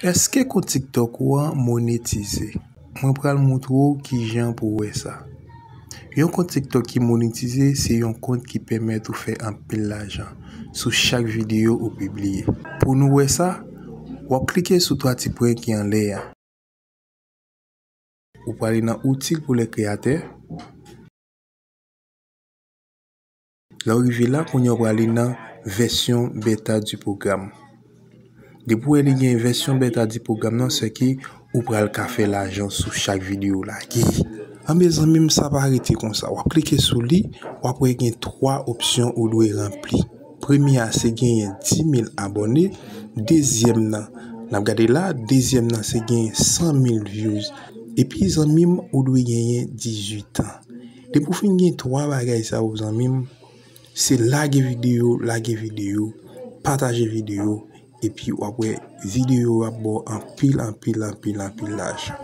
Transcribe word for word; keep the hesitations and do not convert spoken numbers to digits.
Èske kont TikTok ou an monetize? Mwen pral montre w kijan pou w wè sa. Yon kont TikTok ki monetize se yon kont ki pèmèt ou fè anpil lajan sou chak videyo ou pibliye. Pou nou wè sa, w ap klike sou twa ti pwen ki anlè a. Ou prale nan Outils pour les créateurs. Lè w rive la, kounye a w prale nan version bêta du programme. Depi w wè li gen version bêta du programme nan, se ke ou pral ka fè lajan sou chak videyo w lage. Anben zanmi m, sa pa rete konsa. W ap klike sou li, w ap wè gen twa opsyon ou dwe ranpli. Premye a se genyen dis mil abòne, dezyèm nan, n ap gade la, dezyèm nan se genyen san mil views. Epi zanmi m, ou dwe genyen dizuit an. Depi w fin gen twa bagay sa yo zanmi m, se lage videyo, lage videyo, pataje videyo, epi w ap wè videyo yo ap ba w anpil, anpil, anpil, anpil lajan.